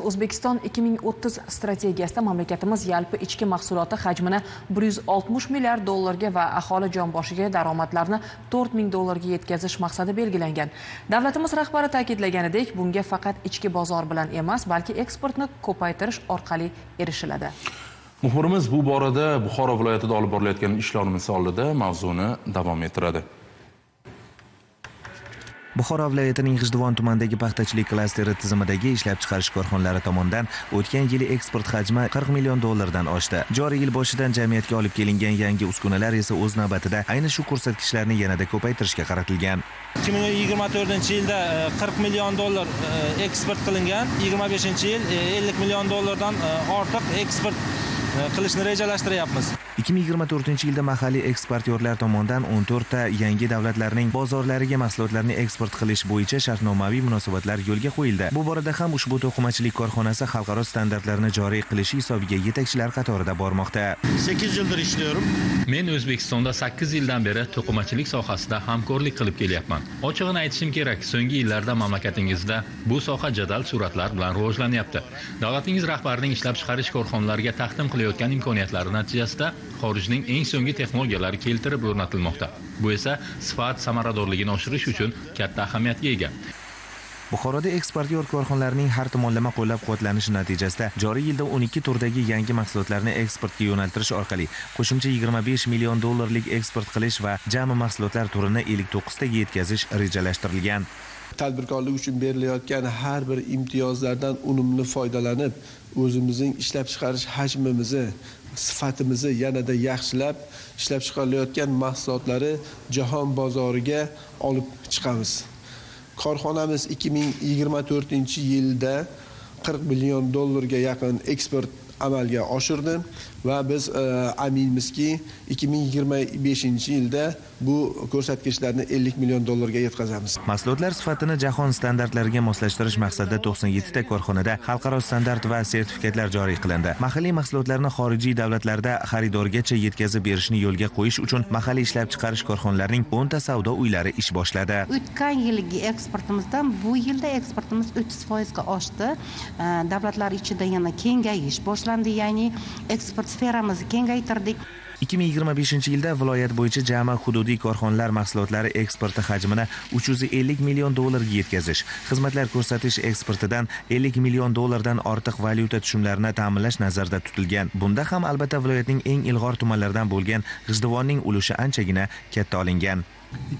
O'zbekiston 2030 strategiyasida mamlakatimiz yalpi ichki mahsuloti hajmini 160 milliard dollarga va aholi jon boshiga daromadlarni 4000 dollarga yetkazish maqsadi belgilangan. Davlatimiz rahbari ta'kidlaganidek, bunga faqat ichki bozor bilan emas, balki eksportni ko'paytirish orqali erishiladi. Muxbirimiz bu borada Buxoro viloyatida olib borilayotgan ishlar misolida mavzuni davom ettiradi. Buxoro viloyatining G'ijduvon tumanidagi paxtachilik klasteri tizimidagi ishlab chiqarish korxonalari tomonidan o'tgan yili eksport hajmi 40 million dollardan oshdi. Joriy yil boshidan jamiyatga olib kelingan yangi uskunalar esa o'z navbatida ayni shu ko'rsatkichlarni yanada ko'paytirishga qaratilgan. 2024-yilda 40 million dollar eksport qilingan, 25-yil 50 million dollardan ortiq eksport qilishni rejalashtiryapmiz. 2024-yilda mahalliy eksportyorlar tomonidan 14 ta yangi davlatlarning bozorlariga mahsulotlarni eksport qilish bo'yicha shartnomaviy munosabatlar yo'lga qo'yildi. Bu borada ham ushbu to'qimachilik korxonasi xalqaro standartlarni joriy qilishi hisobiga yetakchilar qatorida bormoqda. 8 yildir ishlayman. Men O'zbekistonda 8 yildan beri to'qimachilik sohasida hamkorlik qilib kelyapman. Ochig'ini aytishim kerak, so'nggi yillarda mamlakatingizda bu soha jadal sur'atlar bilan rivojlanyapti. Davlatingiz rahbarining ishlab chiqarish korxonalariga taqdim qilayotgan imkoniyatlari natijasida xorijning eng so'nggi texnologiyalari keltirib o'rnatilmoqda. Bu esa sifat samaradorligini oshirish uchun katta ahamiyatga ega. Buxoroda eksportyor korxonalarning har tomonlama qo'llab-quvvatlanishi natijasida joriy yilda 12 turdagi yangi mahsulotlarni eksportga yo'naltirish orqali qo'shimcha 25 million dollarlik eksport qilish va jami mahsulotlar turini 59 taga yetkazish rejalashtirilgan. Tadbirkorlik uchun berilayotgan har bir imtiyozlardan unumli foydalanib, o'zimizning ishlab chiqarish hajmimizni, sifatimizni yanada yaxshilab, ishlab chiqarilayotgan mahsulotlari jahon bozoriga olib chiqamiz. Korxonamiz 2024-yilda 40 million dollarga yaqin eksport amalga oshirdi va biz aminmizki 2025-yilda bu ko'rsatkichlarni 50 million dollarga yetkazamiz. Mahsulotlar sifatini jahon standartlariga moslashtirish maqsadida 97 ta korxonada xalqaro standart va sertifikatlar joriy qilindi. Mahalliy mahsulotlarni xorijiy davlatlarda xaridorgacha yetkazib berishni yo'lga qo'yish uchun mahalliy ishlab chiqarish korxonalarining 10 ta savdo uylari ish boshladi. O'tgan yilgi eksportimizdan bu yilda eksportimiz 30% ga oshdi. Davlatlar ichida yana kengayish boshlandi, ya'ni eksport sferamizni kengaytirdik. 2025-yilda viloyat bo'yicha jami hududiy korxonalar mahsulotlari eksporti hajmini 350 million dollarga yetkazish, xizmatlar ko'rsatish eksportidan 50 million dollardan ortiq valyuta tushumlarini ta'minlash nazarda tutilgan. Bunda ham albatta viloyatning eng ilg'or tumanlaridan bo'lgan G'ijduvonning ulushi anchagina katta olingan.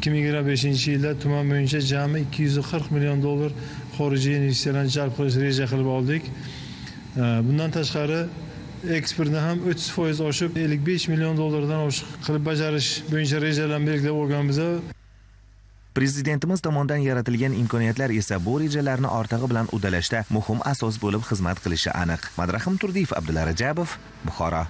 2025-yilda tuman bo'yicha jami 240 million dollar xorijiy investitsiyalarni jalb qilish reja qilib oldik. Bundan tashqari eksportni ham 30% oshib 55 million dollardan oshiq qilib bajarish bo'yicha rejalarni belgilab olganmiz. Prezidentimiz tomonidan yaratilgan imkoniyatlar esa bu rejalarni ortig'i bilan uddalashda muhim asos bo'lib xizmat qilishi aniq. Madrahim Turdiyev, Abdulla Rajabov, Buxoro.